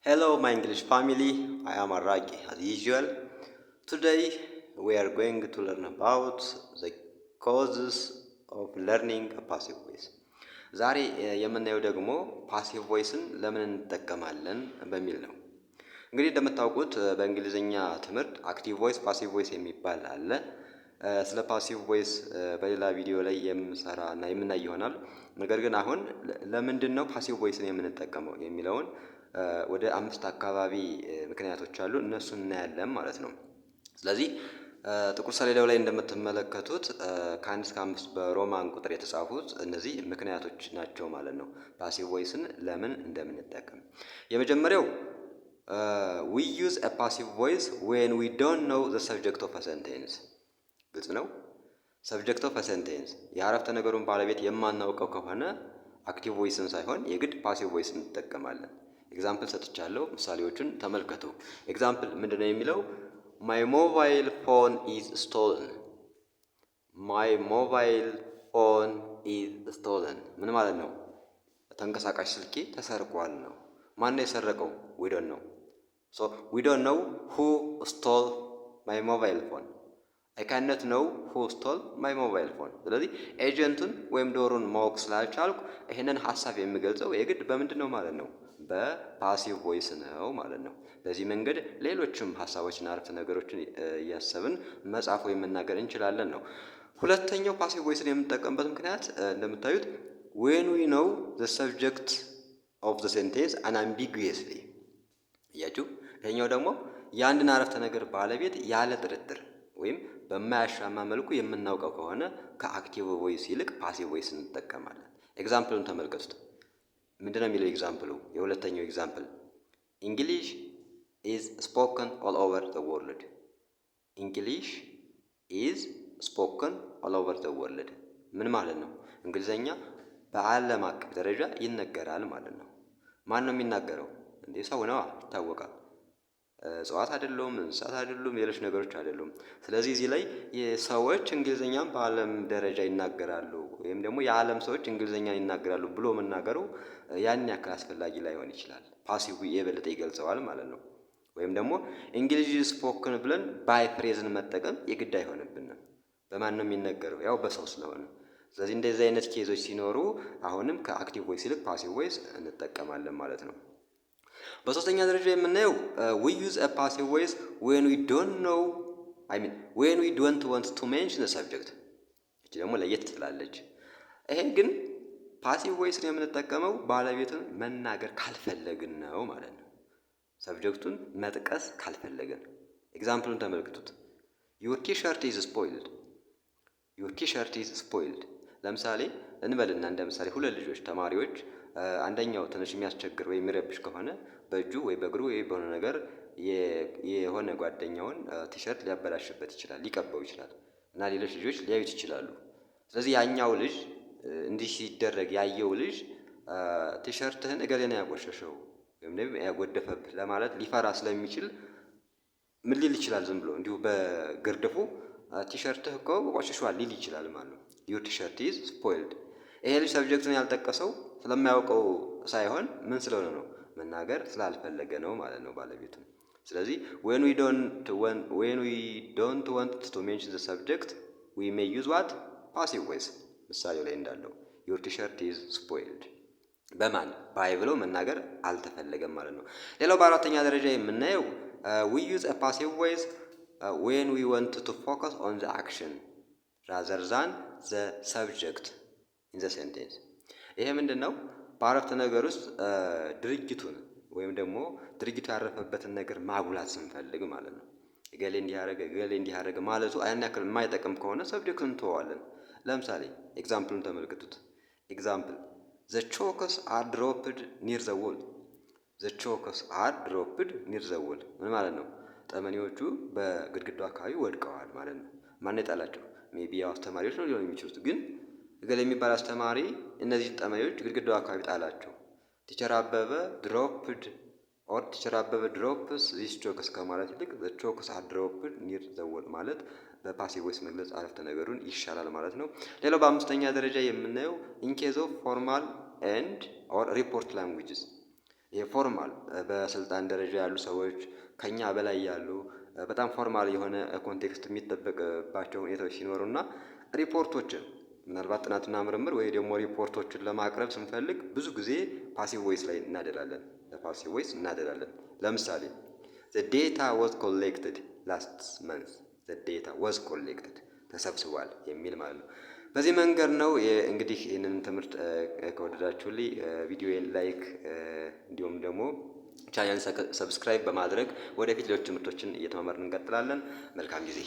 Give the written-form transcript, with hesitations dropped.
Hello, my English family. I am Aragi as usual. Today we are going to learn about the causes of learning a passive voice. ዛሬ የምናየው ደግሞ passive voice ን ለምን እንጠቀማለን በሚል ነው። እንግዲህ እንደምታውቁት በእንግሊዝኛ ትምህርት active voice፣ passive voice የሚባል አለ። ስለ passive voice በሌላ ቪዲዮ ላይ የምሰራ እና የምናይ ይሆናል። ነገር ግን አሁን ለምንድን ነው passive voice ን የምንጠቀመው የሚለውን ወደ አምስት አካባቢ ምክንያቶች አሉ፣ እነሱን እናያለን ማለት ነው። ስለዚህ ጥቁር ሰሌዳው ላይ እንደምትመለከቱት ከአንድ እስከ አምስት በሮማን ቁጥር የተጻፉት እነዚህ ምክንያቶች ናቸው ማለት ነው። Passive voice ን ለምን እንደምንጠቀም፣ የመጀመሪያው we use a passive voice when we don't know the subject of a sentence። ግልጽ ነው። Subject of a sentence፣ የአረፍተ ነገሩን ባለቤት የማናውቀው ከሆነ active voice ን ሳይሆን የግድ passive voice ን እንጠቀማለን። Example ሰጥቻለሁ። ምሳሌዎቹን ተመልከቱ። Example ምንድነው የሚለው? My mobile phone is stolen። My mobile phone is stolen ምን ማለት ነው? ተንቀሳቃሽ ስልኬ ተሰርቋል ነው። ማን ነው የሰረቀው? We don't know። So we don't know who stole my mobile phone። አይ ካነት ነው who stole my mobile phone። ስለዚህ agent ኡን ወይም doer ኡን ማወቅ ስላልቻልኩ ይህንን ሀሳብ የምገልጸው የግድ በምንድን ነው ማለት ነው? በ passive voice ነው ማለት ነው። በዚህ መንገድ ሌሎችም ሀሳቦችና አረፍተ ነገሮችን እያሰብን መጻፍ ወይም መናገር እንችላለን ነው። ሁለተኛው passive voice ን የምንጠቀምበት ምክንያት እንደምታዩት when we know the subject of the sentence unambiguously። እያችሁ፣ ይሄኛው ደግሞ የአንድን አረፍተ ነገር ባለቤት ያለ ጥርጥር ወይም በማያሻማ መልኩ የምናውቀው ከሆነ ከ active voice ይልቅ passive voice እንጠቀማለን። Example ኡን ተመልከቱት። ምንድነው የሚለው example ኡ? የሁለተኛው example English is spoken all over the world። English is spoken all over the world ምን ማለት ነው? እንግሊዘኛ በዓለም አቀፍ ደረጃ ይነገራል ማለት ነው። ማን ነው የሚናገረው? እንዴ፣ ሰው ነዋ፣ ይታወቃል። እጽዋት አይደሉም፣ እንስሳት አይደሉም፣ ሌሎች ነገሮች አይደሉም። ስለዚህ እዚህ ላይ የሰዎች እንግሊዘኛን በዓለም ደረጃ ይናገራሉ ወይም ደግሞ የዓለም ሰዎች እንግሊዘኛን ይናገራሉ ብሎ መናገሩ ያን ያክል አስፈላጊ ላይሆን ይችላል። Passive የበለጠ ይገልጸዋል ማለት ነው። ወይም ደግሞ English spoken ብለን by phrase ን መጠቀም የግድ አይሆንብንም። በማን ነው የሚነገረው? ያው በሰው ስለሆነ። ስለዚህ እንደዚህ አይነት case ኦች ሲኖሩ አሁንም ከ active voice ይልቅ passive voice እንጠቀማለን ማለት ነው። በሶስተኛ ደረጃ የምናየው we use a passive voice when we don't know, I mean, when we don't want to mention subject። እቺ ደግሞ ለየት ትላለች። ይሄ ግን passive voice ን የምንጠቀመው ባለቤቱን መናገር ካልፈለግን ነው ማለት ነው። Subject ኡን መጥቀስ ካልፈለግን። Example ኡን ተመልክቱት። Your T-shirt is spoiled። Your T-shirt is spoiled። ለምሳሌ እንበልና እንደ ምሳሌ ሁለት ልጆች ተማሪዎች አንደኛው ትንሽ የሚያስቸግር ወይ የሚረብሽ ከሆነ በእጁ ወይ በእግሩ ወይ በሆነ ነገር የሆነ ጓደኛውን ቲሸርት ሊያበላሽበት ይችላል፣ ሊቀባው ይችላል እና ሌሎች ልጆች ሊያዩት ይችላሉ። ስለዚህ ያኛው ልጅ፣ እንዲህ ሲደረግ ያየው ልጅ ቲሸርትህን እገሌ ነው ያቆሸሸው ወይም ደግሞ ያጎደፈብህ ለማለት ሊፈራ ስለሚችል ምን ሊል ይችላል? ዝም ብሎ እንዲሁ በግርድፉ ቲሸርትህ እኮ ቆሽሿል ሊል ይችላል ማለት ነው። Your T-shirt is spoiled። ይሄ ልጅ subject ኡን ያልጠቀሰው ስለማያውቀው ሳይሆን ምን ስለሆነ ነው? መናገር ስላልፈለገ ነው ማለት ነው ባለቤቱን። ስለዚህ when we don't want to mention the subject, we may use what? Passive voice። ምሳሌው ላይ እንዳለው your T-shirt is spoiled በማን by ብሎ መናገር አልተፈለገም ማለት ነው። ሌላው በአራተኛ ደረጃ የምናየው we use a passive voice when we want to focus on the action rather than the subject in the sentence። ይሄ ምንድን ነው? በአረፍተ ነገር ውስጥ ድርጊቱን ወይም ደግሞ ድርጊቱ ያረፈበትን ነገር ማጉላት ስንፈልግ ማለት ነው። እገሌ እንዲህ አደረገ፣ እገሌ እንዲህ አደረገ ማለቱ ያን ያክል የማይጠቅም ከሆነ subject ኡን እንተወዋለን። ለምሳሌ example ኡን ተመልክቱት። Example, the chalks are dropped near the wall። The chalks are dropped near the wall ምን ማለት ነው? ጠመኔዎቹ በግድግዳው አካባቢ ወድቀዋል ማለት ነው። ማን የጣላቸው? Maybe ያው አስተማሪዎች ነው ሊሆኑ የሚችሉት፣ ግን እገሌ የሚባል አስተማሪ እነዚህን ጠመኔዎች ግድግዳው አካባቢ ጣላቸው። Teacher አበበ dropped or teacher አበበ drops these chalks ከማለት ይልቅ the chalks are dropped near the wall ማለት በ passive voice መግለጽ አረፍተ ነገሩን ይሻላል ማለት ነው። ሌላው በአምስተኛ ደረጃ የምናየው in case of formal and or report languages። ይሄ formal በስልጣን ደረጃ ያሉ ሰዎች፣ ከኛ በላይ ያሉ፣ በጣም formal የሆነ context የሚጠበቅባቸው ሁኔታዎች ሲኖሩ እና ሪፖርቶችን ምናልባት ጥናትና ምርምር ወይ ደግሞ ሪፖርቶችን ለማቅረብ ስንፈልግ ብዙ ጊዜ passive voice ላይ እናደላለን። ለ passive voice እናደላለን። ለምሳሌ "The data was collected last month." "The data was collected" ተሰብስቧል የሚል ማለት ነው። በዚህ መንገድ ነው። እንግዲህ ይህንን ትምህርት ከወደዳችሁልኝ ቪዲዮዬን like እንዲሁም ደግሞ channel subscribe በማድረግ ወደፊት ሌሎች ትምህርቶችን እየተማማርን እንቀጥላለን። መልካም ጊዜ።